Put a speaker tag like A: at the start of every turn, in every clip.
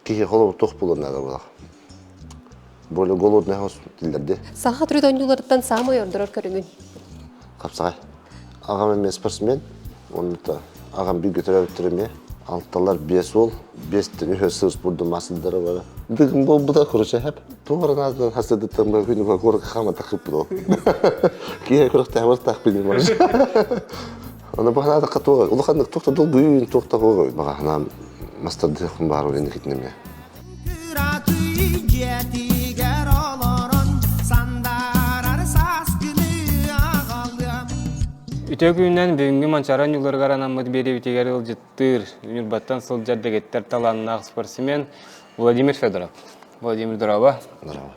A: Киһи холобур туох буолуон наада буолар. Более голодный хос диллэрди.
B: Саха төрүт оонньууларыттан саамай ордорор көрүҥүн?
A: Хапсаҕай. Аҕам эмиэ спортсмен. Оннута аҕам бииргэ төрөөбүттэр эмиэ. Алталар биэс уол, биэстэн үһө сыл спордун маастардара бара. Дыгын буолбута, короче, хэп. Туох наазынан хасыдыттан бара күнү куоракка хаамата хыппыт ол. Киһи күрэхтээх таах билим. Аны бу санаатахха туох улаханнык туох да долгуйуу туох да туох баҕа санаам мастардыахпын баар инникитин эмиэ.
C: дьиэтигэр олорон сандаарар сааскыны аҕалыам.
D: Үтүө күнүнэн бүгүҥҥү Манчаары оонньууларыгар анаммыт биэриибитигэр ыалдьыттыыр, Ньурбаттан сылдьар дэгиттэр талааннаах спортсмен Владимир Федоров. Владимир, здорово.
A: Здорово.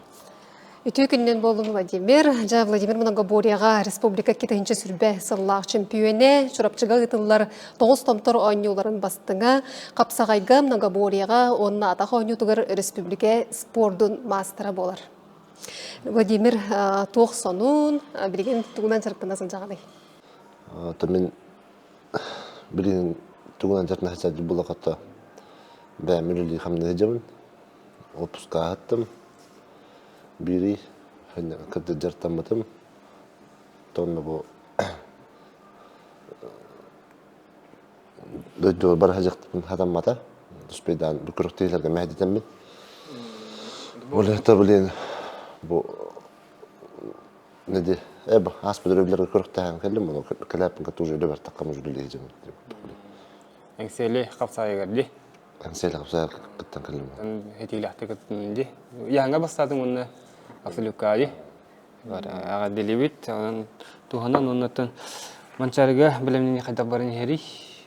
B: Үтүө күнүнэн буоллун, Владимир. Дьэ, Владимир Многоборьеҕа республика 2 сүрбэ сыллаах чөмпүйүөнэ, Чурапчыга ыытыллар тоҕус томтор оонньууларын бастыҥа, хапсаҕайга Многоборьеҕа уонна атах оонньуутугар республика спордун маастара буолар. Владимир, туох сонун, билигин тугунан дьарыктана сылдьаҕыный?
A: Мин билигин тугунан дьарыктана сылдьар буоллахха, бэйэм үлэлии хамныы сылдьабын. Отпуска аһаттым. Биири кырдьык дьарыктаммытым. Онно бу дойдубар бара сылдьахпын хатаммата. Успейдаан бу күрэхтэһиилэргэ мэһэйдэтэммин. Ол это блин бу неди эб ааспыт өрөбүллэргэ күрэхтэһэн кэллим, ону кэлээппин кытта уже үлэбэр таххам уже үлэлии сылдьабын.
D: Эҥсиэли хапсаайыгар дии.
A: Эҥсиэли хапсаайыгар кыттан кэллим.
D: Этиилээхтик кыттын дии. Яһаҥа бастаатыҥ уонна абсолюкка дии. Эҕэрдэлиибит. Онон туһанан уоннаттан Манчаарыга бэлэмнэнии хайдах баран иһэрий?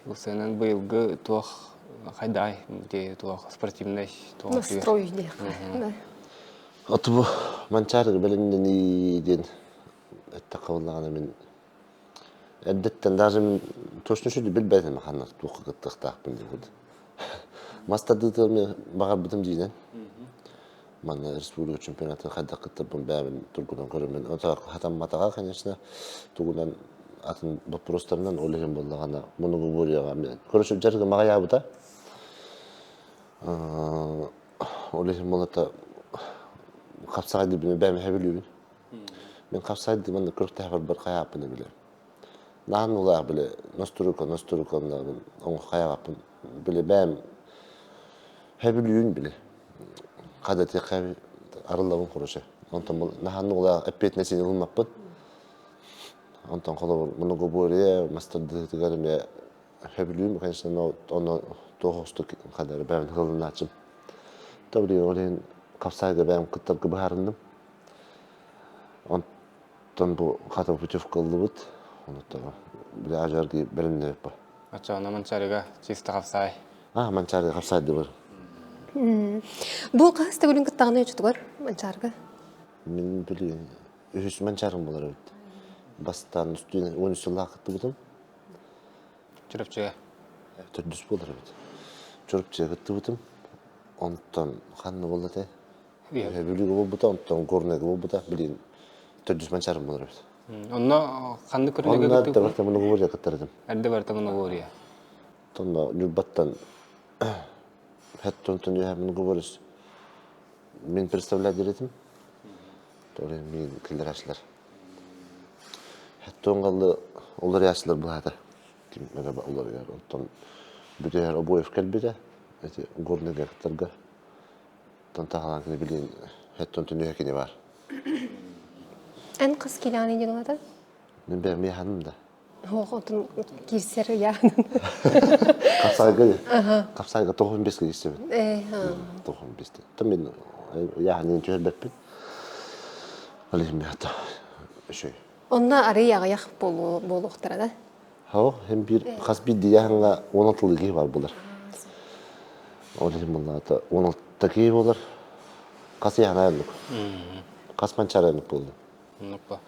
D: Усанан быйылгы туох хайдай туох спортивный туох
B: Настрой диэххэ.
A: Оту бу Манчаарыга бэлэмнэнии диэн эттэххэ буоллаҕына мин Эрдэттэн даже мин точно сүдү билбэтим ханна туохха кыттыахтаахпын диэбит. Мас тардыытын баҕарбытым диинэн. Манна республика чемпионатын хайдах кыттарбын бэйэбин тургутан көрөммүн. Ото хатамматаҕа, конечно, тугунан атын боппуруостарынан ол иһин буоллаҕына многоборьеҕа мен. Короче, дьарыгым аҕыйаабыта. Ол иһин буолата хапсаҕай диэбин бэйэм эһэбилүүбүн. Мин хапсайдым манна күрэхтэһэ барбар хайааппын билэ. Наан улаах биле ностурука ностурука оҥо хайааппын биле бэм хэбилүүн биле хадати хэби арыллабын короче. Онтон нахан улаах эппиэтинэсин ылыммаппын. Онтон холобур многоборье мастардыытыгар эмиэ хэбилүүм, конечно, но ону туох охстук хадары бэм хылынаачым. Табри ол иһин хапсайга бэм кыттарга быһаарынным. Онтон бу хата путевка ыллыбыт. Онуттан били ажарги бэлэмнэбиппа.
D: Оччоҕуна Манчаарыга чисто хапсаай.
A: А, Манчаарыга хапсаайдыбар.
B: Бу хаһыс төгүлүн кыттаҕына очутугар Манчаарыга?
A: Мин билигин үһүс Манчаарым болар эбит. Бастаан үстүүн 13 сыллаах кыттыбытым.
D: Чурапчыга.
A: Төрдүс буолар эбит. Чурапчыга кыттыбытым. Онтон ханна буолла этэ? Бүлүүгэ буолбута, онтон Горнайга буолбута, билигин төрдүс манчаарым буолар эбит.
D: Онно ханнык көрүҥҥэ
A: Онно эрдэ барыта многоборье кыттар этим.
D: Эрдэ барыта многоборье.
A: Онно Ньурбаттан хэттонтон үһэ многоборье мин представлять этим. Толи мин киллэрээчилэр. Хэттон галлы олоряачылар былаата. Ким эрэ олорыгар. Онтон бүтэр обоев кэлбитэ. Эти Горнайга кыттарга. Тон таһалаан кини билин хэттон түнүһэ кини бар.
B: Эн қыз килааны диэн улата?
A: Мен бэйэм яханым да.
B: Отун киирсэр яханын.
A: Капсайга капсайга тоҕун беске киирсэбин. Тоҕун бесте. Та мен яханын түһэрбэппин. Ол иһин мята үшүй.
B: Онно арый аҕыйах буолуохтара да?
A: Хо, hem bir хас биирдии яханга 16 киһи бар булар. Ол иһин буллаата 16 киһи болар. Хас яхана айлык. Хас манчар айлык болду.
D: Оннукпа.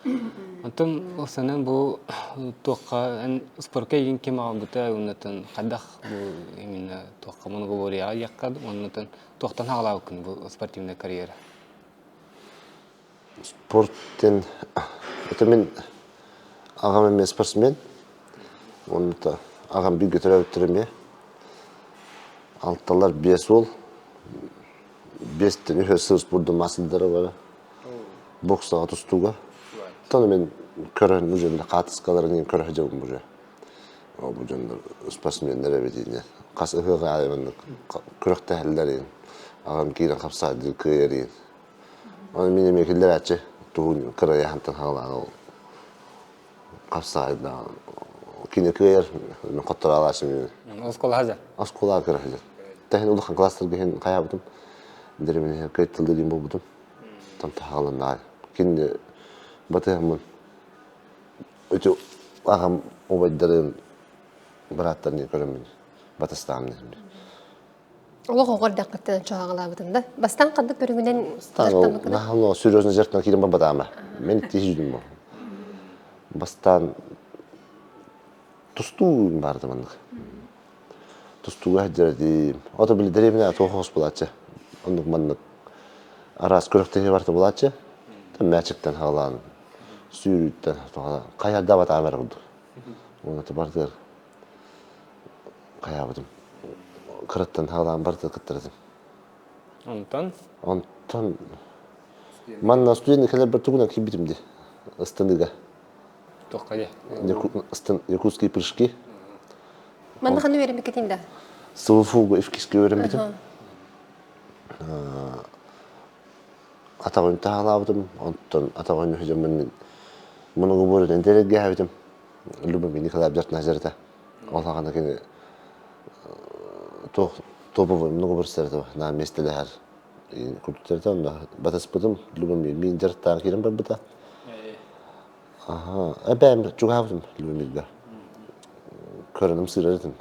D: Онтон осанан бу туохха эн спорка игин ким аҕалбыта уоннатан хайдах бу именно туохха многоборьеҕа диэххэ уоннатан туохтан хаалаабыккын бу спортивная карьера?
A: Спорт диэн это мин аҕам эмиэ спортсмен. Оннута аҕам бииргэ төрөөбүттэр эмиэ. Алталар биэс уол. Биэстэн үһө сыл спордун маастардара бара. Боксаҕа тустууга. Тону мен көрөн уже бile хаатыскаларын көрө сылдьабын уже. Бу дьоннор спортсменнар эбит инне. Хас ыһыаҕа аайы маннык күрэхтэһэллэр иин. Аҕам киирэн хапсаайдыы кыайар иин. Оны мин эмиэ киллэрээччи туһун кырайаһантан хаалаан ол хапсаайдаан кини кыайар хоттороолааччы мин.
D: Оскуола сылдьар.
A: Оскуолаҕа кыра сылдьар. Тэһин улахан класстарга иһин хайаабытым. Деревня кыайтылды диэн буолбутум. Там таһааланнаҕай. Кини батыһаммын ити аҕам убайдарын бырааттарын көрөммүн батыстаам диэн.
B: Олох оҕо эрдэххиттэн чоһаҕалаабытым да. Бастаан ханнык көрүҥүнэн дьарыктаммыккыный?
A: Наһаа серьезно дьарыктан киирэн барбатаама. Мен тиһи бу. Бастаан тустуу баарда маннык. Тустууга сылдьар этим. Ото били дэриэбинэ туох хос булааччы. Оннук маннык араас күрэхтэһии барыта булааччы. Мээчиктэн хаалаан, сүүрүүттэн хайардаабат аамар курдук. Уонна барытыгар хайаабытым. Кыраттан хаалаан барыта кыттар этим.
D: Онтон?
A: Онтон манна студент кэлэрбэр тугунан киирбитим дии. Ыстаныыга.
D: Туохха дии?
A: Якутские прыжки.
B: Манна ханна үөрэммиккитин да?
A: СВФУга ИФКИСке үөрэммитим. Атаҕын таһалаабытым, онтон атаҕын үһү мин мунугу буорун интэрэргээбитим. Любовь Николаев дьартына Ол хаҕана кини туох топовый много барсарата на миэстэлэһэр курдуктарата онно батыспытым Любомир миин дьарыктаан киирэн барбыта. Аха, эбээм чугаһаабытым Любомирга. Көрөнүм сыырар этим.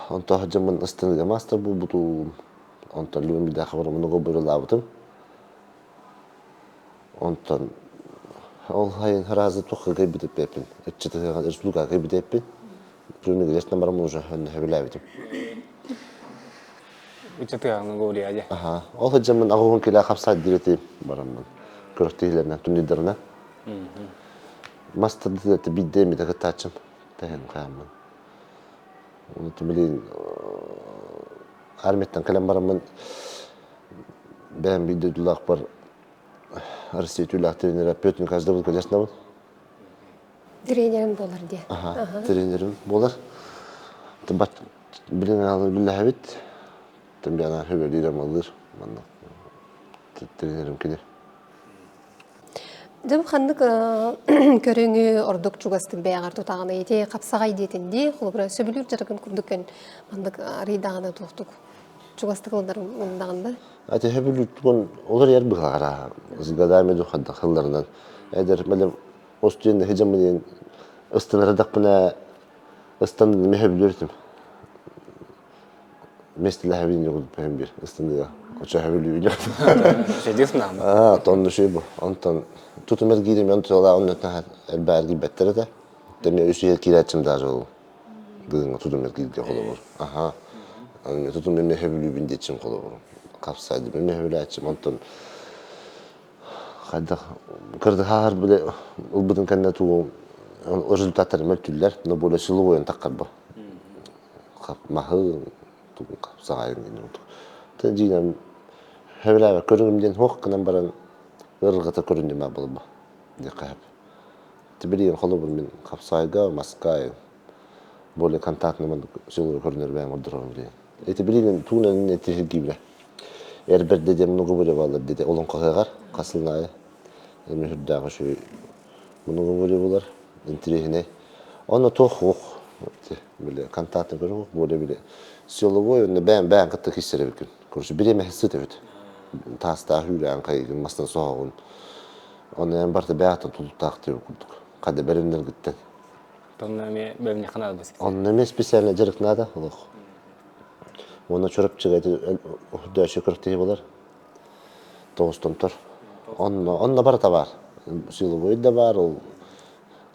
A: Онто дьоммун ыстыныга маастар буолбутум. Онтон Любомирдаахха баран много бырылаабытым. Онтон ол сайын разы туохха кыайбыт эппиэппин, ыччатыгар республикаҕа кыайбыт эппин. Күнүгүлэстэн баран уже сөбүлээбитим.
D: Ыччатыгар говоря дии.
A: Аха. Ол сылдьаммын аҕуһун килэ хапсаат диир этим бараммын. Күрэхтэһиилэринэн, турнирдарынан. Мас тардыыта биирдэ эмитэ кыттааччым. Тэһэн хааммын. Оны билин армияттан кэлэн бараммын бэйэм биир дойдулаахпар Россия түүлээх тренерэ Петр Николаевич Давыдов конечно
B: Тренерим буолар дии.
A: Аха, тренерим буолар. Билин аалы биллэһэбит. Тэмбиана хөбөлүүр амалыыр манна тренерим кини.
B: Дьэ ханнык көрүҥү ордук чугастык бэйэҕэр тутаҕына ити хапсаҕай диэтин дии холобура сөбүлүүр дьарыгын курдук көн маннык арыйдаҕына туохтук чугастык ылынар ылыннаҕын да
A: Ати сөбүлүүр олор ер быһаара годами духадда хылларынан эдэр мэлем остуен хижамын диэн ыстанарадахпына ыстан меһөбүлүртүм местелэһэбин югут бир ыстаныга очо хөбүлүүбүн
D: Шедиф нам.
A: Аа тонну шүй бу онтон тутум эргиирим онтула оннотна элбээ эргийбэттэр этэ тэми үс киирээччим даже ол дыыңа тутум эргииргэ холобур аха тутум эме хөбүлүүбүн диэччим холобур хапсаайдым эме хөбүлээччим онтон хайдах кырдыһаар биле ылбытын кэннэ тугу результаттар мөлтүллэр но более силовой таххарба маһы тугу хапсаҕайын диэн дьиинэн хөбүлээбэ көрүҥүм диэн хуох гынан баран ыарырҕата көрүннүм буолба диэххэ Тибилиин холобур мин хапсаайга маска более контактный маннык силовой көрүнэр бэйэм ордоробун билигин. Эти билигин тугунан этиһиргиибинэ. Эрбэрдэ диэн много более диде олоҥхоһыгар хасылын аайы эми үрдээх үчүгэй много более булар интириэһинэй. Онно туох уох били контактный көрүҥ более били силовой онно бэйэм бэйэм кытта киирсэр эбиккин. Короче бириэмэ сыт эбит. Таастаах үүрээн хайыгын мастан соһоҕун. Оны эн барыта бэйэҕиттэн тутулуктаах диэн курдук. Хада бэлэмнэргиттэн.
D: Онно эмиэ бэлэмниэххэ наада бу.
A: Онно эмиэ специально дьарык наада олох. Уонна Чурапчыга ити өһдөшө күрэхтэһии буолар. Тоҕус томтор. Онно онно барыта баар. Силовой да баар, ол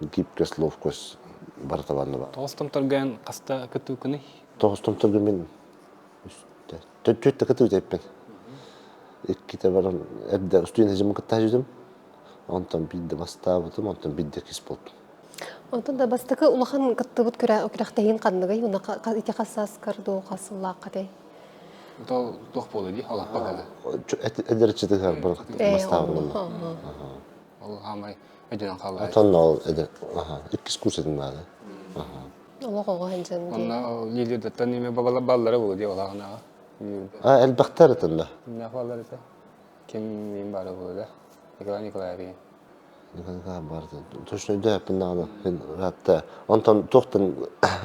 A: гибкость, ловкость барыта барна баар.
D: Тоҕус томторго эн хаста кыттыыккыный?
A: Тоҕус томторго мин Түөртэ кытыы эппин. Иккитэ баран эрдэ устуйан сылдьаммын кытта сылдьыбытым. Онтон биирдэ бастаабытым, онтон биирдэ иккис буолтум.
B: Онтон да бастакы улахан кыттыбыт күрэхтэһиин ханныгый? Уна ити хас сааскар дуу, хас сыллаахха этэй?
D: Туох буолуо дии, олохпо кэлэ.
A: Эдэрчитигэр бар бастаабын.
D: Ол хаамай өйдөнөн хаалла.
A: Отонно ол эдэр иккис курс этим баада.
B: Олох оҕо сылдьан дии.
D: Онно лидердаттан эме баллара буолуо дии олаҕынаҕа.
A: А элбэхтэр этинна.
D: Кимнээх баллар этэ? Ким мин баара буолуо да? Николай Николаевич.
A: Николай баарда. Точно өйдөөппүн даҕаны. Хатта онтон туохтан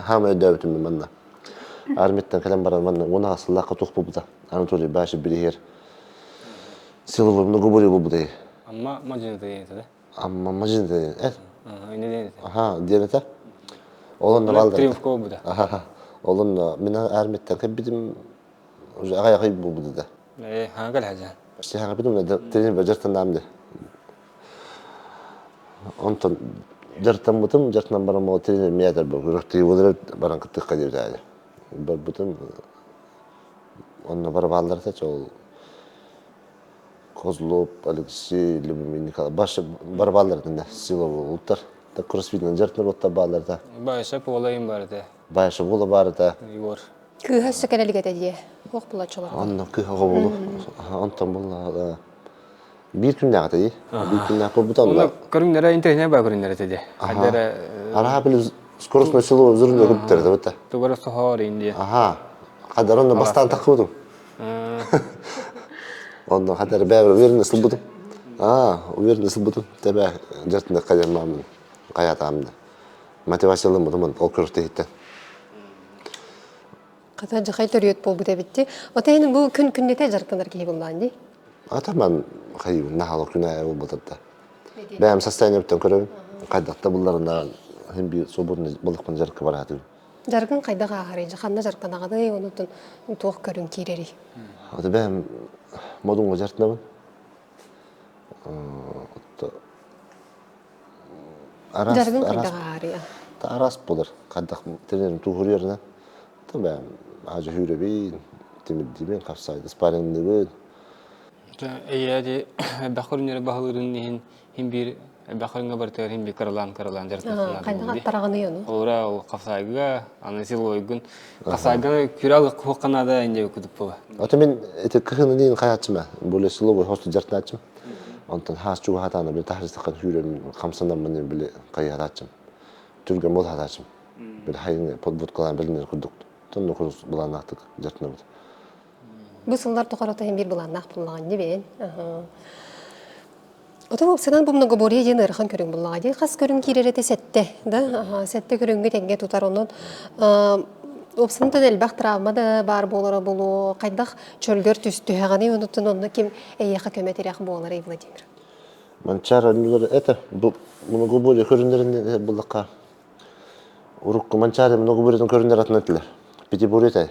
A: хаама өйдөөбүтүм мин манна. Армияттан кэлэн баран манна уон сыллаахха туох буолбута. Анатолий Башев билиһэр силовой многоборье буолбута.
D: Амма мадьыната диэн этэ да?
A: Амма мадьыната диэн э?
D: Инне диэн этэ.
A: Аха, диэн этэ. Ол онно балдар.
D: Триумф буолбута.
A: Аха. Ол онно мин армияттан кэлбитим уже аҕай-аҕай буолбута да.
D: Э, хаҥа кэлэ
A: Почти хаҥа битим тренер дьартанаам де. Онтон дьартаммытым, дьартанан баран ол тренер миэтэр бу күрөхтүү болар баран кыттыахха диэбитэ. Барбытым онно барабааллар этэ ол Козлов, Алексей, Любомир Николаев башы барабааллар этэ силовой улуттар. Кроссфитнен дьартанар уоттар бааллар этэ.
D: Баша Пола им бар этэ.
A: Баша Пола бар этэ.
D: Егор.
B: Кыыһа өссө кэлэлик этэ дии. Туох булаччылар.
A: Онно кыыһа оҕо Онтон булла биир күннээх этэ дии. Биир күннээх буолбута
D: онно. Көрүҥнэрэ интэриэһинэй баа көрүҥнэрэ этэ дии. Хайдара
A: Араха били скоростной силовой взрывной көптөр этэ бата.
D: Тугара соһоор инди.
A: Аха. Хадар онно бастаан таххыбытым. Онно хадар бэбер уверенно сылбытым. Аа, уверенно сылбытым. Тэбэ жартында кадермамын каятаамда. Мотивациялыммытым ол көрүктеһиттен.
B: Хата дьахай төрүөт буолбут эбитти. Отайын бу күн күннете дьарыктанар киһи буллаан дии.
A: Атаман хайыбын нахало күн аайы буолбатар да. Бэйэм состояниебыттан көрөбүн. Хайдахта булларына хин биир свободный балыкпын дьарыкка бараатыбын.
B: Дьарыгын хайдах ааһарый? Ханна дьарыктанаҕыный? Онутун туох көрүҥ киирэрий?
A: Аты бэйэм модуҥҥа дьарыктанабын. Араас,
B: Дьарыгын
A: араас,
B: хайдах ааһарый?
A: араас буолар. Хайдах тренерим туһуруйарынан. Та бэйэм аажа хүүрэбин, тимирдиибин, хапсаайда спаррингныыбын.
D: Эйээ ди элбэх көрүҥнэри баһылыырын иһин хин биир элбэх көрүҥҥэ барытыгар хин биир кыралаан кыралаан дьарыктанар
B: Хайдах аттараҕыный ону?
D: Олора ол хапсаайга аны силовойгун хапсаайганы күрэл хуохха наада инде кудук була.
A: Ото мин ити кыһынын хайааччым более силовой хосту дьарыктааччым. Онтон хаас чугаһатаана били таһырыстаххан сүүрөм хамсанаммын били хайыһатааччым. Түргэн бол хатааччым. Били хайыны подводкалаан билинэр курдук. Тонно курус былааннаахтык дьарыктанабыт.
B: Бу сыллар тухары иһин биир былааннаах буллаҕын дии Отон уопсанан бу многоборье диэн ыарахан көрүҥ буллаҕа дии. Хас көрүҥ киирэр этэ сэттэ, да? Сэттэ көрүҥҥэ тэҥҥэ тутар. Онон уопсанан элбэх травма да баар буолара буолуо. Хайдах чөлгөр түстүһэҕиний, онутун онно ким эйиэхэ көмө тирэх буоларый, Владимир?
A: Манчаар оонньуулар это бу многоборье көрүннэрин буллахха урукку Манчаары многоборьетын көрүннэр атын этилэр. Пятиборье этэй.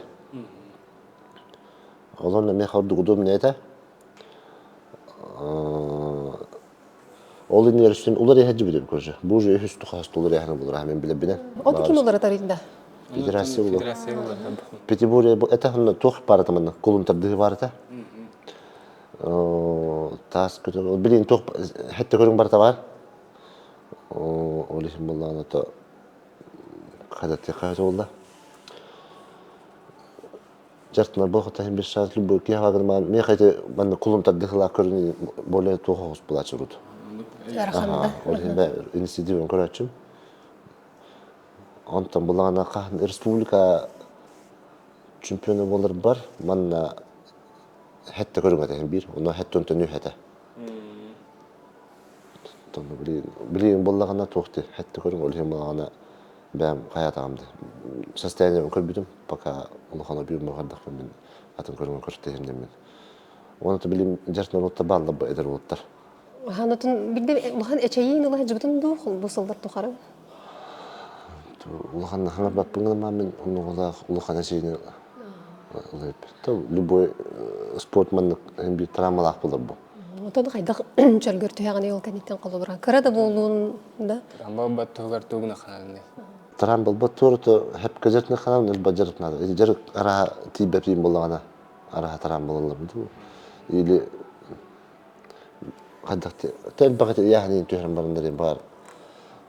A: Олорно эмиэ ордук удобнее этэ. Ол иннигэр үстүн улар иһэ көрсө. Бу уже үһүс тухас тулар иһэн булар мен билебинен.
B: Ол ким улар тарында?
A: Федерация улар. Пятиборье это ханна туох барата манна кулун тардыһы барата. Таас көтөр билин туох хэтте көрүң барата бар. Ол иһин буллаана то хадатты хата болла. Дьартына бу хотаһын бир саас любой киһи хаҕырмаан миэхэ ити манна кулун тардыһылаах көрүнүү более туох оҕус булааччы урут.
B: Ыарахан да.
A: Ол иһин бэ инициативаны көрөөччүм. Онтон булаҕына хаһан республика чемпиона буолар бар манна хэтте көрүҥ этэ биир онно хэтте онтон үһ этэ. Билигин буоллаҕына туох дии хэтте көрүҥ ол иһин булаҕына бэйэм хайаатаҕым да состояниебын көрбүтүм пока улахан объем баҕардахпын мин атын көрүҥүн көрүстүһүм дэммин уонна билим дьарт норуоттар бааллар бу эдэр уолаттар
B: Хаанатын билде улахан эчэйиин ыла сылдьыбытын дуу бу сыллар тухары
A: улахан хаҥарбаппын гына мин оннугулаах улахан эчэйиини ылыйбыт любой спорт маннык биир травмалаах буолар бу
B: Отон хайдах чөлгөр түһэҕиний ол кэнниттэн холобура кыра да буолуун да
D: Трамбалбат туһугар тугуна хананый?
A: Трамбалбат туорото хеп көзөтүнэ ханан ылба жарык надо. Или жарык араха тиийбэпиин буоллаҕына араха трамбалалар бу. Или хайдах тэлбэҕит ыйааһынын түһэрэн бараннар баар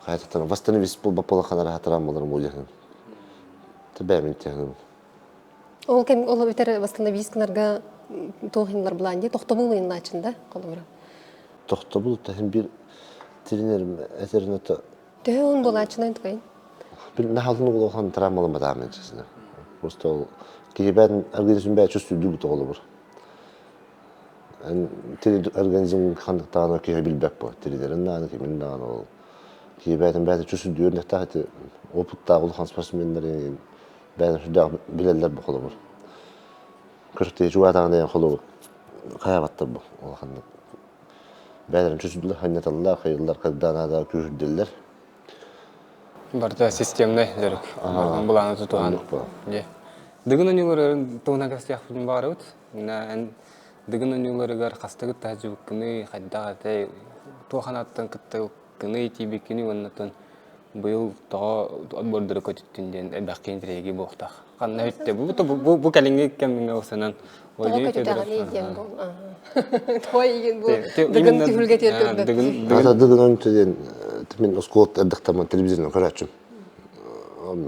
A: хайататтан восстановись буолбат буоллаххына араха трамбалар муодьаһын. Тэбээмин тиһэним.
B: Ол кэм ол эбэтэр восстановить гынарга туох иһиннэр былаан дии тохтобул ыйыннааччын да холобура.
A: Тохтобул таһын бир тренерим этерин ото
B: Төһө уһун буолааччынан тукайын?
A: Бил нахалтын улахан травмаламатаамын честно. Просто ол киһи бээн организм бэйэ чувствуйдуу олобур. Организм ханныктаҕына киһи билбэт бу. Тренерин даҕаны, кимин даҕаны ол. Киһи бэйэтин бэйэтэ чувствуйдуур нэхтээх ити опыттаах улахан спортсменнар бэйэтин сүрдээх билэллэр бу холобур. Күрэхтэһии чугаатаҕына холобур хайаабаттар бу улаханнык. Бэйэлэрин чувствуйдуулар, ханньаталлар, хайыллар, когда надо күүһүрдэллэр.
D: Барыта системнай дьарык. Былааны тутуһан. Дыгын оонньууларын туһунан кэпсиэхпитин баҕарабыт. Эн Дыгын оонньууларыгар хастыгыт таһдьыбыккыный, хайдах этэй, туох анааттан кыттыбыккыный, тиийбиккиний уонна быйыл тоҕо отбордары көтүттүн диэн элбэх интриги буолуохтаах. Ханна бүттэ? Бу бу бу кэлиҥҥи кэмҥэ ылсанан
B: Тоҕо көтүтэҕиний диэн бу. Тоҕо игин бу Дыгын түһүлгэтигэр көрбөт.
A: Ата Дыгын оонньуута диэн мин оскуолат эрдэхтэн телевизорынан көрөөччүм.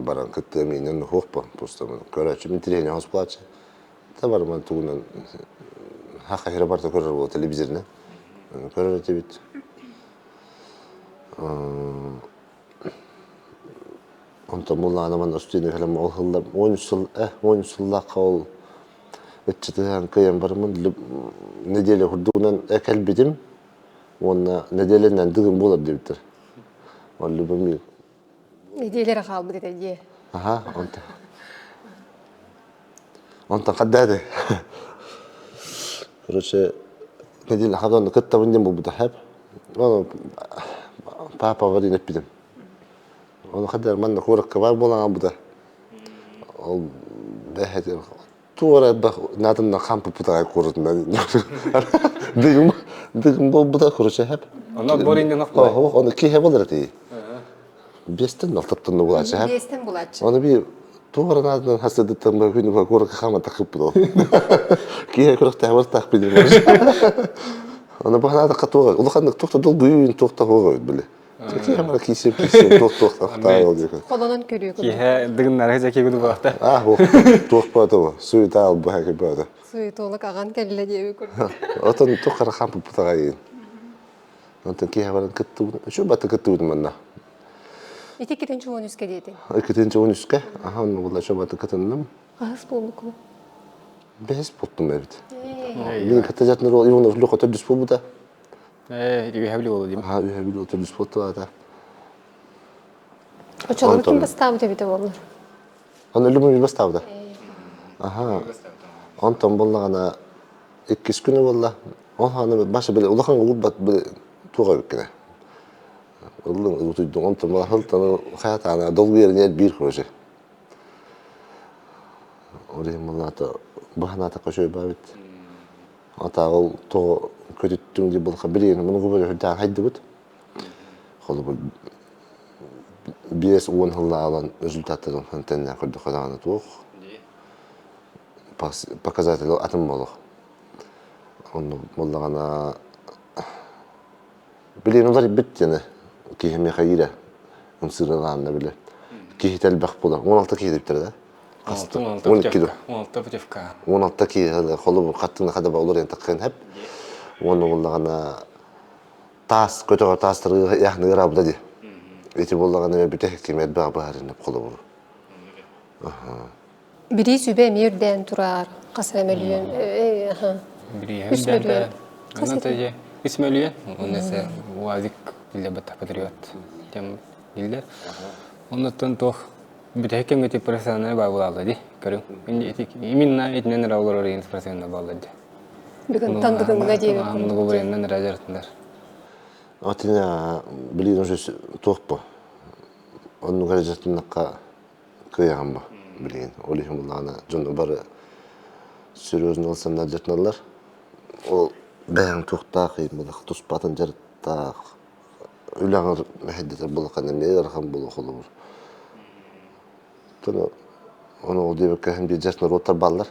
A: Баран кыттыам иинэн уһуохпун просто көрөөччүм интириэһинэй хос буолааччы. Та барыман тугунан хаха хира барта көрөр буол телевизорынан. Көрөр этибит. Онтон буллаҕына манна студия кэлэн ол сыллар 13 сыл 13 сыллаахха ол ыччатыһан кыайан барыммын неделя курдугунан кэлбитим уонна неделянан дыгын буолар диэбиттэр. Ол Любомир
B: Неделя эрэ хаалбыт этэ дии.
A: Аха, онтон онтон хаддаады. Короче, неделя хадон кыттабын диэн буолбута хэп. Ону папа диэн эппитим. Ону хаддар манна куоракка бар буолан хаалбыта. Ол бэһэтин туора наатымна хампыппытаҕай куоратынан дыгым дыгым буолбута короче хэп.
D: Онно бориннен охпой.
A: Ону киһи болар эти. Биэстэн алтаттан булааччы хэп.
B: Биэстэн булааччы.
A: Ону би туора наатынан хасыдыттан ба күнү куоракка хама такыппыт ол. Киһи күрөхтэ барытаах билим. Ону баһанаатахха туох улаханнык туохта долгуйун туохта хуоҕа били. Киһи киисим киисим туох туох тахтаа диэки.
B: Холонон көрүү
D: Киһи дыгыннары жеке күнү буолахта.
A: А, туох баата суета албаһа кебаата.
B: Суетолог аҕан кэллэ диэби курдук.
A: Отон туох харахан пупутаҕайын. Онтон киһи баран кыттыбын. Үчү бата кыттыбытым манна.
B: Ити китинчи он үскэ диэтиҥ.
A: Иккитинчи он үскэ. Аха, онно була үчү бата кытынным.
B: Хаһыс буолбуккун?
A: Бэһис буолтум эбит. Мин кытта жатныр ол Иванов Лёха төрдүс буолбута.
D: Үһэ биле болу дейм.
A: Аха, үһэ биле төрдүс буолту
B: Очолору ким бастаабыт эбитэ буоллар?
A: Аны Любомир бастаабыта. Аха. Онтон буоллаҕына иккис күнэ буолла. Ол хааны баша били улахан улбат били туох эбиккинэ. Ыллыҥ утуйдуҥ онтон балахылтан хаятаана долгуйар биир короче. Ол иһин буоллаата баһанаата көчөй баабит. Атааҕыл тоҕо көтүттүҥ дии буолха билигин муну губер үрдээн хайдыбыт. Холобур 5-10 сыллаалан результаттарын хантэннээн көрдөххө даҕаны туох показатель атын буолуох. Онно буоллаҕына билигин уларыйбыт диэни киһи миэхэ иирэ ымсыыралаанна били киһитэ элбэх буолар 16 киһи диэбиттэрэ да
D: 12 да 16 путевка
A: 16 киһи холобур хаттыына хадаба олор таххын хэп уонна буоллаҕына таас көтөҕө таастары яхны ыраабыта ди ити буоллаҕына бүтэһик ким элбэх баһарынап холобур
B: Бири сүбэ эмиэ үрдээн турар. Хас эрэ мөлүйүөн.
D: Үс мөлүйүөн. Үс мөлүйүөн. Оннесе УАЗик биллэр патриот тем биллэр. Оннуттан туох бүтэһик кэмҥэ тип профессиональный баа буолаалла ди көрүҥ. Именно итинэн эрэ олорор деген профессиональный буолла ди.
B: Бүгүн тандыгыҥҥа диэбит.
D: Многоборьеннан эрэ дьарытындар.
A: Отина билигин уже туох бу. Оннук эрэ дьарытыннахха кыайаҕын бу билигин. Ол иһин буллаҕына дьон бары серьезно ылсаннар дьарытыналлар. Ол бэйэҥ туохтаах булах туспатын дьарыктаах үлэҕэр мэһэйдэтэр булахан эмиэ ыарахан буолуо холобур. Ону ону ол диэбиккэ иһин биир дьарык норуоттар бааллар.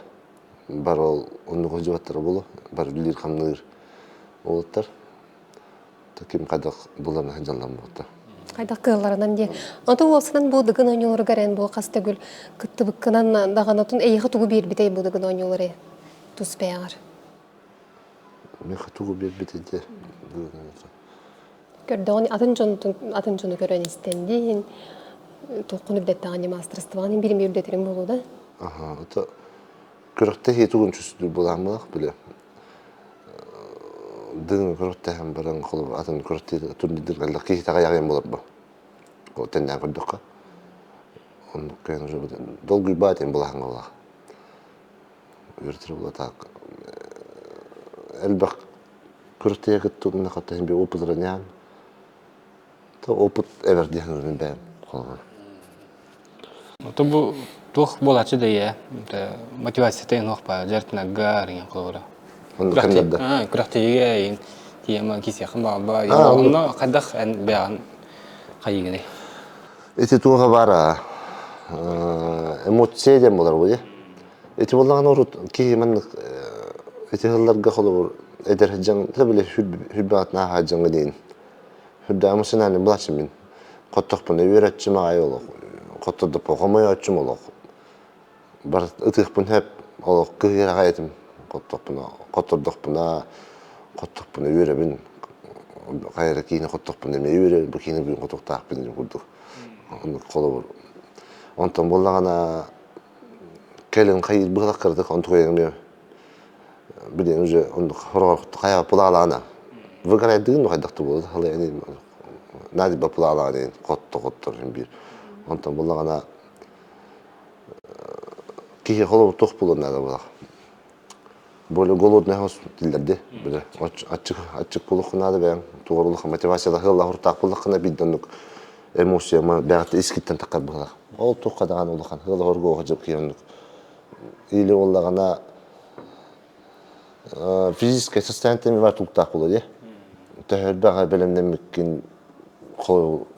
A: Бары ол оннук сылдьыбаттара буолуо. Бары үлэлиир-хамныыр уолаттар. Ким хайдах булан сылдьаллар буолта.
B: Хайдах кыалларынан диэн. Онтон уопсанан бу Дыгын оонньууларыгар эн бу хас төгүл кыттыбыккынан даҕанатын эйиэхэ тугу биэрбитэй бу Дыгын оонньуулары тус бэйэҕэр?
A: Миэхэ тугу биэрбитэ дии
B: Көрдөҕүн атын дьонтон атын дьону көрөн истэн диин туоххун үрдэттэҕин маастарыстыбаҕын биир эмиэ үрдэтэриҥ буолуо да?
A: Аха, это күрэхтэһии тугун чувствую буламмылах биле. Дыгын күрэхтэһэн баран холобур атын күрэхтии турнирдыр киһи таҕайаҕыйан болор бу. Тэннээн көрдөххө. Оннук кыайан уже долгуйбаат эн булаһаҥҥа булах. Үөрэтэр була так элбэх күрэхтэһии кыттыытын хаттаһын би опыт То опыт эбэр диэн бэйэм холобур.
D: Ото бу туох буолааччы да ийэ мотивацията иһин баа дьартынарга ringen холобура. Күрэхтэһиигэ иһин тиэмэ кисиэхин баҕарба. Онно хайдах эн бэйэҕин хайыгыный?
A: Ити туоха баара эмоция диэн буолар бу Ити буоллаҕына урут киһи маннык ити сылларга холобур эдэр дьон били хүрбэҕитин ааһа дьоҥҥо диин Үрдээх эмоциональный былааччым мин. Хоттохпуна үөрэтчим аҕай олох. Хоттордоппо хомойооччум олох. Бар ытыахпын сөп олох кыһыыр аҕай этим. Хоттохпуна, хоттордохпуна, хоттохпуна үөрэбин. Хайа эрэ киинэ хоттохпуна эмиэ үөрэбин, бу киинэ бүгүн хотуохтаахпын диэн курдук. Оннук холобур. Онтон буоллаҕына кэлин хайыыр быһылах кыратык онтукайын эмиэ билигин уже оннук хороҕор хайа пулаалаана выгорайдыгын хайдах да буолар халай наадыйба пулаалаан хотто хоттор биир онтон буллаҕына киһи холобур туох буолуон наада буолар более голодный хос тиллэрди биле аччык аччык буолуохха наада бэйэҥ тугар улахан мотивацияда хылла хуртаах буоллаххына биирдэ оннук эмоция бэҕэтэ искиттэн таххар быһылаах ол туохха даҕаны улахан хыла хоргуоха дьыл киһи оннук или буоллаҕына физическое состояние бар тулуктаах буолуо дии. Төһө элбэҕи бэлэмнэммиккин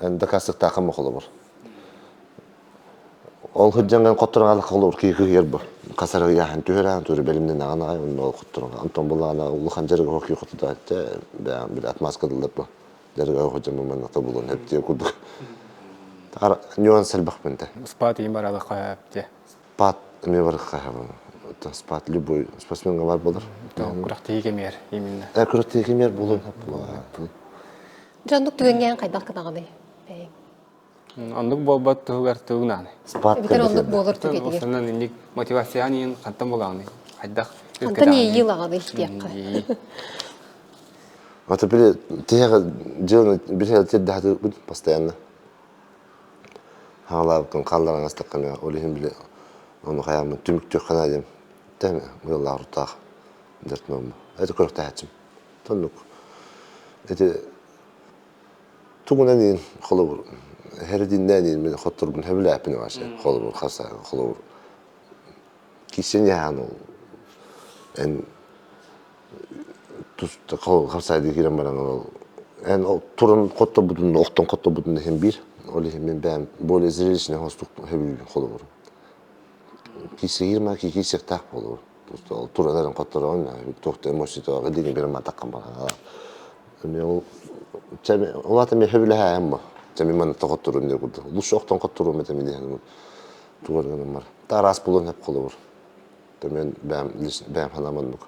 A: эн дакаастыктааххын холобур. Ол сылдьаҥҥын хотторон аалахха холобур киһи кыһыйар бу. Хасары ыйааһын түһэрээн тура бэлэмнэнэҕин аҕай онно ол хотторон. Онтон буллаҕына улахан дьарыгы хоккей хотутааччы бэйэм били отмазка дыллар бу. Дьарыгы ходжамы манна тобулун эптиэ курдук. Нюанс элбэхпин те.
D: Спат иин баралахха эптиэ.
A: Спат эмиэ барыахха спат любой спортсменга бар болар.
D: Күрэхтэһии кэмигэр именно.
A: Күрэхтэһии кэмигэр буолуон
B: Дьоннук түгэҥҥэ хайдах гынаҕыный бэйэҥ?
D: Оннук буолбат туһугар тугунааны.
A: Спат
B: Эбэтэр оннук буолар түгэтигэр.
D: Осонон инник мотивацияны иин хантан булаҕыный? Хайдах
B: Хантан иэйии ылаҕыный диэххэ.
A: Это били тиһэҕэ дьыаланы били тирдэхэтибит постоянно. Хаалаабыккын хаалларан астаххына, ол иһин били ону хайааммын түмүктүөххэ наада диэн тэҥ ыаллаах уруттаах дьарытынаммын. Это күрэхтэһээччим. Оннук. Ити тугунан иин холобур хэридиннээн иин мин хотторбун сөбүлээппин вообще холобур хаса холобур кисен яһаан ол эн хапсаайдыы киирэн баран ол эн туран хотторбутун охтон хотторбутун иһин биир ол иһин мин бэйэм более зрелищный хостук сөбүлүүбүн холобур киирсигир ма киирсиэхтээх буолур ол туран эрэн хотторон туох да эмоциятааҕы диэни берем атаккам баран эмиэ ол ол аата эмиэ сөбүлэһээһин бу чэ мин манна хотторун диэн курдук лучше охтон хотторуом этэ диэн тугар гынан бар тараас буолуон сөп холобур Мен бэйэм бэйэм санаам оннук.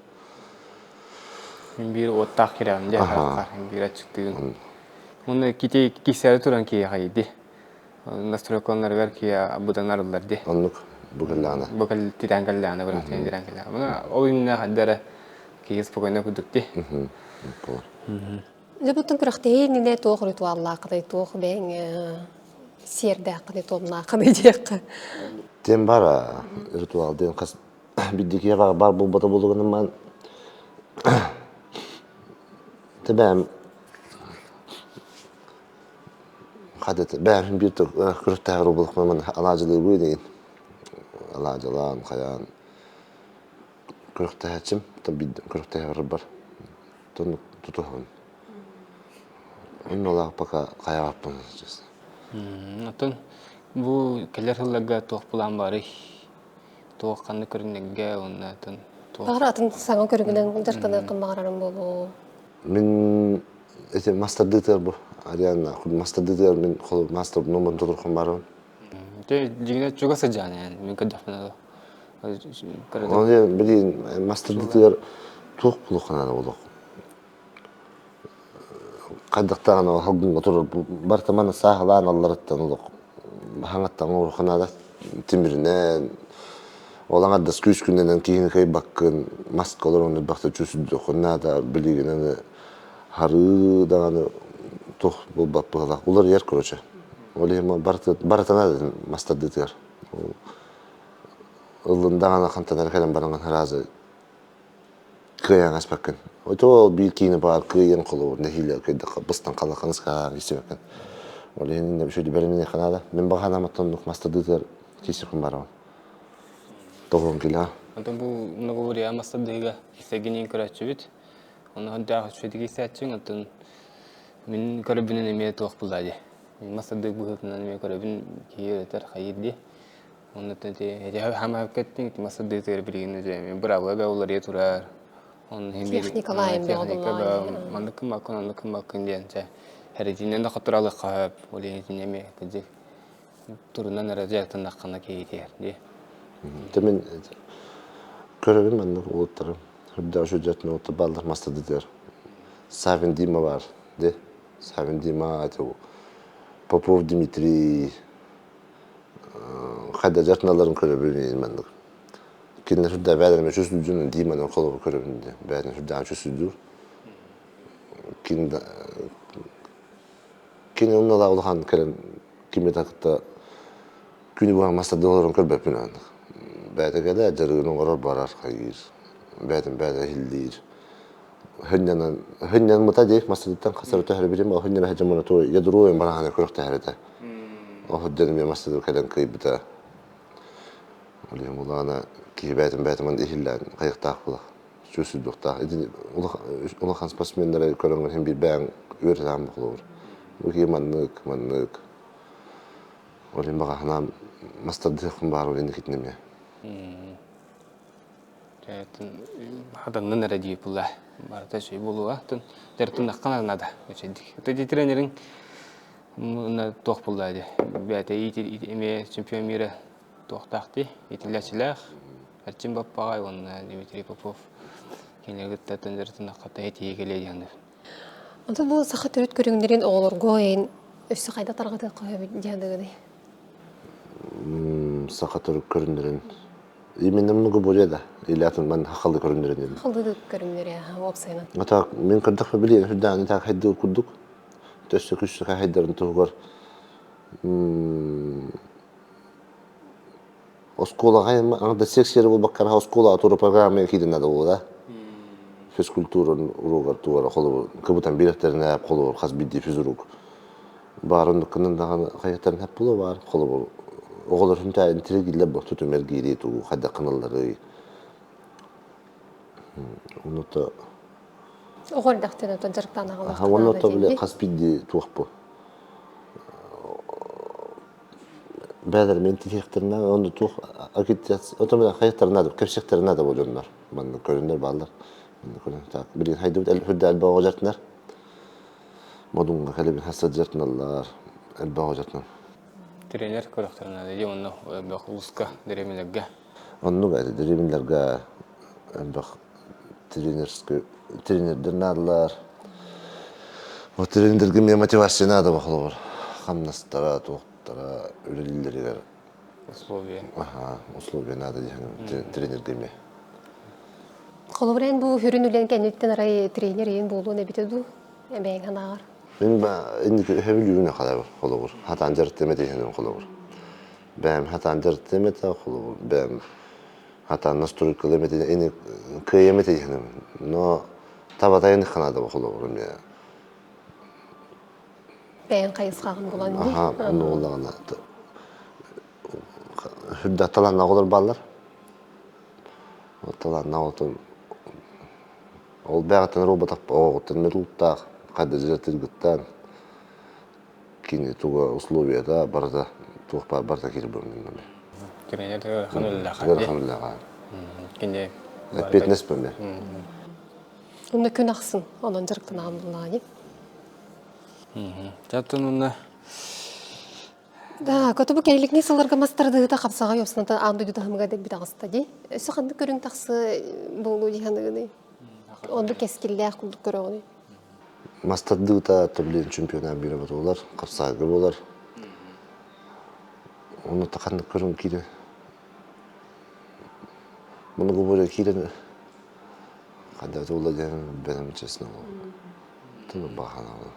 D: Мин биир уоттаах кирэҕим дии харахха биир аччыктыгын. Уонна кити кисээри туран киһиэхэ иди. Настройкаларыгар киһи быдан арыллар ди.
A: Оннук бу кэллэҕинэ.
D: Бу кэл тирээн кэллэҕинэ бырах тирээн кэллэҕинэ. Мына ол иннинэ хайда эрэ киһи спокойно курдук ди.
B: Дьэ буттан күрэхтэһии иннинэ туох ритуаллааххыный, туох бэйэҥ сиэрдээххиний, туомнааххыный диэххэ.
A: Тем бар ритуал диэн хас биддикиэ бар буолбата буолугунан тэбээм хадат бэйэм биир күрэхтэһэр буоллахпына алаадьылыыбы диин алаадьылаан хайаан күрэхтэһээччим күрэхтэһэр бар Тоннук тутуһабын. Оннулаах пока хайаҕаппын честно.
D: Оттон бу кэлэр сылларга туох план барый? Туох ханнык көрүҥнэргэ уонна атын туох
B: Баҕар атын саҥа көрүҥүнэн дьарыктаныаххын баҕарарым буолуо.
A: Мин Эти мастардыытыгар бу Арианна мастардыытыгар мин мастер номерын толорхон барабын.
D: Те дьиҥинэ чугас сылдьаан эн мин көрдөхпүнэ
A: Ол билигин мастардыытыгар туох булуохханаана буолуох. Хайдахтааҕына салгыҥҥа турар барыта маны сааһылаан алларыттан олох хаҥаттан оҥоруохха тимиринэн ол аҥардас күүскүнэн киһини кыайбаккын маска олорон элбэхтэ чүүсүрдүөххүн наада билигин аны харыы даҕаны туох буолбат быһыылаах уларыйар короче ол иһин барыта наада мастардыытыгар ыллын даҕаны хантан эрэ кэлэн бараҥҥын сразу кыайан аспаккын. Ото биир киини баар кыайан холобур нэһиилэ кыайдахха быстан халаханы скаһаар истибэккин. Ол иһин үчүгэй бэлэмниэххэ наада. Мин баҕанааматтан мастардыытыгар киирсиэхпин барабын. Тоҕуон килэ.
D: Онтон бу многоборье мастардыыга кисэгинин көрөөччүбүт. Ону хонтоох үчүгэйдик истээччиҥ, оттон мин көрөбүнэн эмиэ туох булла дии. Мастардык быһыытынан эмиэ көрөбүн киһи этэр хайыр дии. Оннуттан ити хаамаһыккаттын ити масырдыытыгар билигин уже быраабыла баа уларыйа турар. Онно
B: Техникалаайым
D: техника баа маннык кыммаккын, оннук кыммаккын диэн чэ хэритинэн да хотуралыхха сөп. Ол иһин итини эмиэ кырдьык турунан эрэ дьарыктаннаххына киһитиэр дии.
A: Дьэ мин көрөбүн маннык уолаттары. Үрдээх үчүгэйдик уолаттар бааллар мастардытыгар. Савин Дима баар ди. Савин Дима это Попов Дмитрий хайда дьарыктаналларын көрөбүн маннык. Кинилэр сүрдээх бэйэлэрин үчүс Диманы холобур көрөбүн диэн. Бэйэтин сүрдээх үчүс сүрдүүр. Кини кини оннулаах улахан кэлэн кими да кытта күнү быһа мастардыы олорон көрбөппүн оннук. Бэйэтэ кэлэ дьарыгын оҥорор барар хайыыр. Бэйэтин бэйэтэ иһиллиир. Хынньанан хынньанмыта диэх мастардыттан хасары төһөрбүтүм ол хынньана сылдьан туой ядруойун бараһаны көрөхтөһөр этэ. Ол сылдьан эмиэ мастарды кэлэн кыайбыта. Ол иһин улаана киһи бэйэтин бэйэтин манна иһиллээн хайыахтаах буолар. Сүрсүрдүөхтээх. Ити улахан спортсменнары көрөҥҥүн иһин биир бэйэҥ үөрэтээҕин бохолобур. Бу киһи маннык, маннык. Ол иһин баҕа санаам мастардыахпын баар ол инникитин эмиэ.
D: Хатаннын эрэ дии була. Барыта үчүгэй буолуо. Дьарыктаннахха наада үчүгэйдик. Ити тренериҥ туох буолла дии. Бэйэтэ эмиэ чемпион мира туохтаах дии. Итиллээччилээх Эрчим Баппаҕай уонна Дмитрий Попов кинилэри кытта дьарыктаннахха этии кэлиэ диэн.
B: Онтон бу саха төрүт көрүҥнэрин оҕолорго эн өссө хайда тарҕатыахха сөбүй диэн дыгыный?
A: Саха төрүт көрүҥнэрин Именно много более да. Или атын ман хахалы көрүннэрин.
B: Хахалы көрүннэрэ уопсайынан.
A: Ата мен көрдөхпө билиэн хүрдээн таах хайдыр курдук. Төссө күссө хайдарын туһугар оскуолаҕа аңда секция буолбаккара оскуола тура программа киирин надо буола. Физкультура уруогар тугара холобур кыбытан биэрэхтэринэ холобур хас биирдии физрук баарын кынын даҕаны хайаттарын хэп була баар холобур оҕолор хүнтээ интиригиллэр бу тутум эргиирии тугу хайдах кыналларый онута
B: оҕо эрдэхтэн отон дьарыктаан аҕалар
A: онута бile хас биирдии туох бу бээлэр мен тиһиэхтэринэ онну туох агитация отон хайаттарына да кэпсиэхтэринэ да бу дьоннор манна көрүннэр бааллар манна көрүн так билигин хайдыбыт элбэх оҕо дьартынар Модуҥҥа кэлэбин хас сылдьартыналлар, элбэх оҕо
D: Тренер көрөхтөрүнэ дии онно элбэх улууска дэриэбинэлэргэ.
A: Оннук этэ дэриэбинэлэргэ элбэх тренерскэй тренердэр наадалар. Вот тренердэргэ эмиэ мотивация наада холобур. Хамнастара, туохтара үлэлииллэригэр
D: Условия.
A: Аха, условия надо диэн тренергэ эмиэ.
B: Холобур, эн бу хүрүн үлэн кэнниттэн арай тренер иин буолуон эбитэ дуу? Эбээҥ санааҕар.
A: Мин инники өһөбүлүүбүн халабыр холобур. Хатаан дьарыктым этиһиним холобур. Бэйэм хатаан дьарыктым этэ холобур. Бэйэм хатаан настройкалым этэ ини кыайым этиһиним. Но табатайын ханада холобур эмиэ.
B: Бэйэҥ хайысхаҕын булан дии.
A: Аха, онну буллаҕына үрдэ талааннаах оҕолор бааллар. Талааннаах оҕотун ол бэҕэттэн робот оҕоҕуттан метлуттаах хайда дьарыктыыргыттан кини туга условията барыта туох баар барыта киирбит бу
D: Тренер ыарахан үлэлээх.
A: Ыарахан үлэлээх.
D: Кини
A: Эппиэтинэс бэмэ.
B: Онно күн ахсын онон дьарыктанаҕын буллаҕа дии.
D: Чаттан уонна
B: Да, көтүбү кэлиҥҥи сылларга мас тардыһыыта хапсаҕай уопсаната аан дойду таһымыгар дэлби таҕыста дии. Өссө ханнык көрүҥ тахсы буолуо дии саныгыный? Оннук кэскиллээх курдук көрөҕүнүй?
A: Мас тардыыта төбүлүн чемпионат биирэ буолар, хапсаҕайга буолар. Ону ханнык көрүҥ киирэн Многоборье киирэн ханна туолла диэн бэлэм честно баҕалаабын.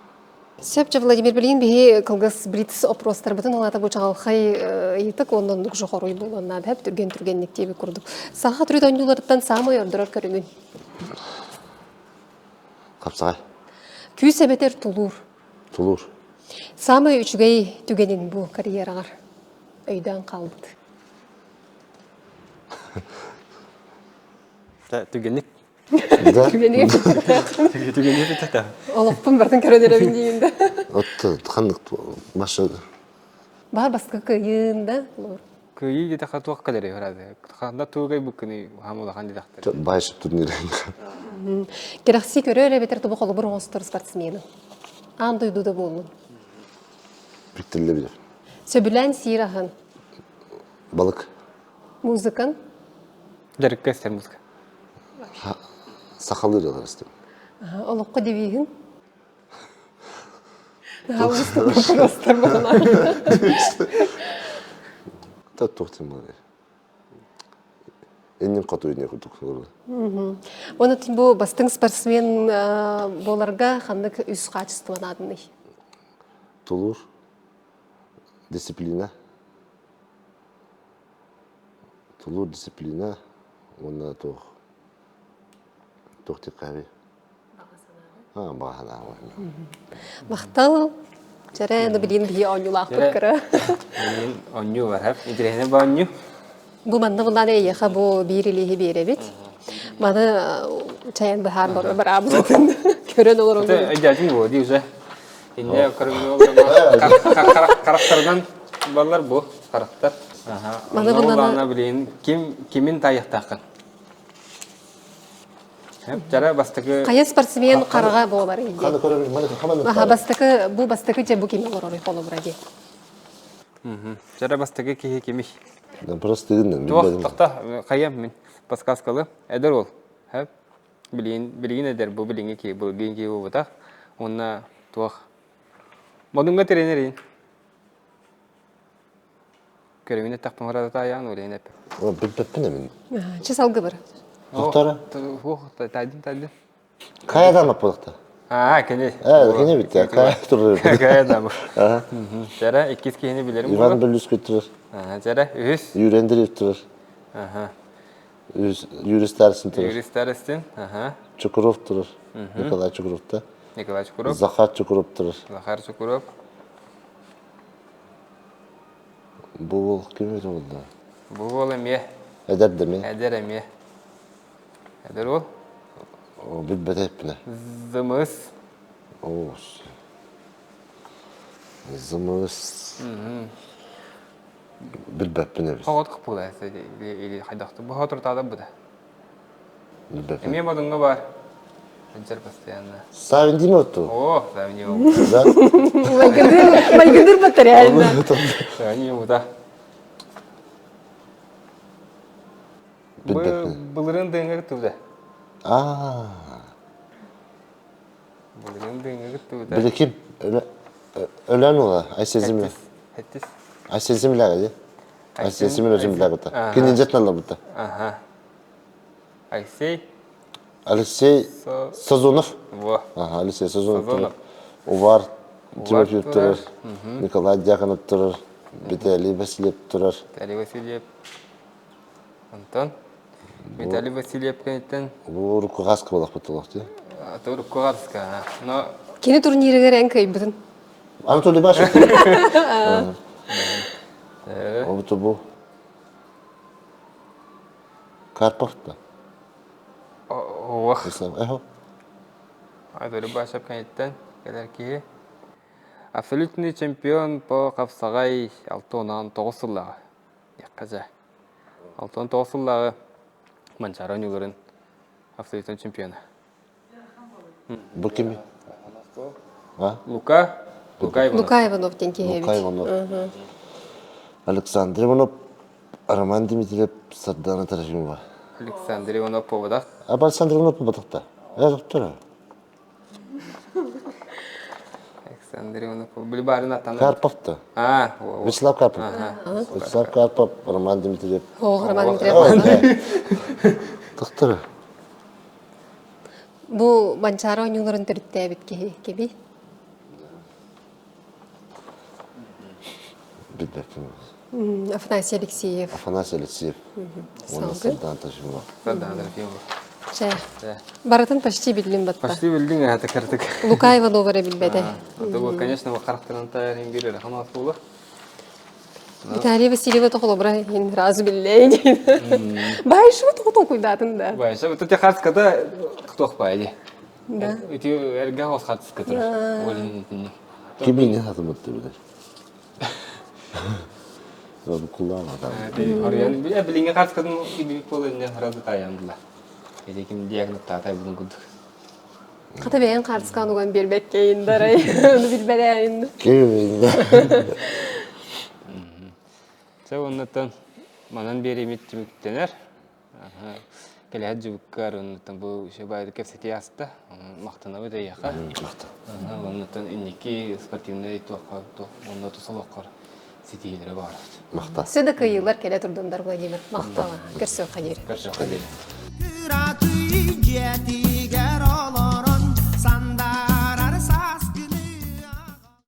B: Сөп дьэ Владимир билигин биһи кылгас блиц опростарбытын улаата бу чаҕылхай ыйытык уонна оннук жохоруй буолуон наада хэп түргэн түргэнник диэби курдук. Саха төрүт оонньууларыттан саамай ордорор көрүҥүн?
A: Хапсаҕай.
B: Күүс эбэтэр тулуур?
A: Тулуур.
B: Саамай үчүгэй түгэнин бу карьераҕар өйдөөн хаалбыт.
D: Түгэнник
A: Да.
D: Түгэнник бүтэ.
B: Олохпун бартын көрөн эрэбин диигин да.
A: От ханнык маша
B: Баар бастакы кыайыын да олор.
D: Кыайыы диэтэххэ туох кэлэрий хара ханда тугай буккыны хаам улахан диэтэхтэр.
A: Байшып турнир.
B: Кэрэхсии көрөр эбэтэр тобу холобур оҥостор спортсмены. Аан дойду да буоллун.
A: Бүттүллэ билэр.
B: Сөбүлээн сиир аһын.
A: Балык.
B: Музыкан.
D: Дьарыкка истэр музыка.
A: Сахалыы ырыалар истэм.
B: Олоххо девиһин. Вопростар буолан.
A: Туох тем Иннин хоту инне курдук олорор.
B: Оны бу бастыҥ спортсмен буоларга ханнык үс хаачыстыба наадыный?
A: Тулуур, дисциплина, тулуур, дисциплина уонна туох туох диэххэ Баҕа санаа.
B: Махтал. Чэрэ, ну билин биһи оонньуулаахпыт кыра.
D: Билин оонньуу бар, интэриэһинэй бу оонньуу.
B: Бу манна буллаан эйиэхэ бу биир илииһи биэрэбит. Маны чайан быһаар бараабытын көрөн олорон.
D: Өйдөөтүҥ буо дии уже. Инне харахтарынан баллар бу харахтар.
B: Маны
D: буллаана билин ким кимин тайыхтааххын. Дьара бастакы
B: Хайа спортсмен хараҕа буолар диэн. Аха бастакы бу бастакы дьэ бу ким олорор холобура диэн.
D: Дьара бастакы киһи кимий?
A: Да просто тыгын
D: Туох тохто хайам мин подсказкалы эдэр ол. Хэп билигин билигин эдэр бу билиҥҥи киһи бу билигин киһи буолбатах. Уонна туох Модунга тренерин. Көрүҥүн эттэхпин таайаан улейн эп.
A: Билбэппин эмин.
B: Чы салгыбыр.
A: Доктора?
D: Хух, тайдын тайдын.
A: Каядан аппылыкта.
D: Аа, кини.
A: Ээ, кини битте. Кая турар.
D: Каядан. Жара иккис киһини билерим.
A: Иван Белюский турар.
D: Жара үһүс.
A: Юрий Андреев турар.
D: Аха.
A: Юрий Старостин турар.
D: Юрий Старостин. Аха.
A: Чукуров турар. Николай Чукуров та.
D: Николай Чукуров.
A: Захар Чукуров турар.
D: Захар Чукуров.
A: Бу уол ким эбитэ буолла?
D: Бу уол эмиэ.
A: Эдэр да эмиэ?
D: Эдэр эмиэ. Эдэр уол?
A: Билбэтэ эппинэ.
D: Зымыс.
A: Оо, Зымыс. Билбэппин эбит.
D: Хоҕот кыппыла или хайдахты бу хотуртаада быта. Эмиэ Модуҥҥа баар. Сылдьар постоянно.
A: Савин Димов ту?
D: О, Савин Димов.
A: Да?
B: Майгындыр бата реально.
D: Савин Димов, да. Былырын дыҥыр туда.
A: Аа.
D: Былырын дыҥыр туда.
A: Били ким? Өлөн ула, Айсезимля.
D: Хеттис.
A: Айсезимля ди. Айсезимля өзүмля бута. Кининжет налла бута.
D: Ага. Алексей
A: Алексей Сазонов.
D: Во.
A: Ага, Алексей Сазонов турар. Увар Тимофеев турар. Николай Дьяконов турар. Виталий Васильев турар.
D: Виталий Васильев. Антон. Виталий Васильев кэнниттэн.
A: Бу урукку хаска буолахпыт олох дии.
D: Урукку хаска. Но
B: Кини турнирыгар эн кыайбытын.
A: Анатолий Башев. Ол бу. Карпов да?
D: Ох.
A: Эхо.
D: Анатолий Башев кэнниттэн кэлэр киһи. Абсолютный чемпион по хапсаҕай 69 сыллааҕы. Диэххэ 69 сыллааҕы Манчаары оонньууларын абсолютный чемпиона.
A: Бу кими? А?
D: Лука. Лука Иванов.
B: Лука Иванов диэн киһи эбит.
A: Лука Иванов. Александр Иванов, Роман Дмитриев, Сардана Трофимова.
D: Александр Иванов поводах.
A: А Александр Иванов поводахта. Э, доктора.
D: Александр Иванов. Били барын аттан.
A: Карпов-то.
D: А,
A: Вячеслав Карпов. Вячеслав Карпов, Роман Дмитриев.
B: О, Роман Дмитриев.
A: Доктора.
B: Бу Манчаары оонньууларын төрүттээбит киһи кими?
A: Билбэппин.
B: Афанасий Алексеев.
A: Афанасий Алексеев. Уонна Сардаана Трофимова.
D: Сардаана Трофимова.
B: Чэ. Барытын почти биллим батта.
D: Почти биллиң это кыртык.
B: Лука Иванова эрэ билбэтэ.
D: Это бу, конечно, харахтарынан тайар биир хамаас буолар.
B: Виталий Васильева тоҕолобура иһин сразу биллэйин. Баайшыбыт тоҕо толкуйдаатын да.
D: Баайша, тут харската туох баайди.
B: Да.
D: Ити эргэ хос хатыска турар. Ол итинник.
A: Кимини хатымытты билер. Бу куллаан
D: Оройон билиҥҥи хатыскатын ибик буолан сразу таайан була. Ити ким диагноттаатай булун курдук.
B: Хата бэйэн хаартыскаан уган биэрбэккэйин дарай. Ону билбэрээйин.
A: Ким
D: Чэ оннуттан манан биэримит түмүктэнэр. Кэлэһэр дьыбыккар оннуттан бу үчүгэй кэпсэтии аста. Махтанабыт эйиэхэ. Оннуттан инники спортивнай туохха онно тус олоххор ситиһиилэри баҕарабыт.
A: Махтал.
B: Сөдө кыайыылар кэлэ турдундар Владимир. Махтал. Көрсүөххэ диэри.
D: Көрсүөххэ диэри.
C: Кыракый дьиэтигэр.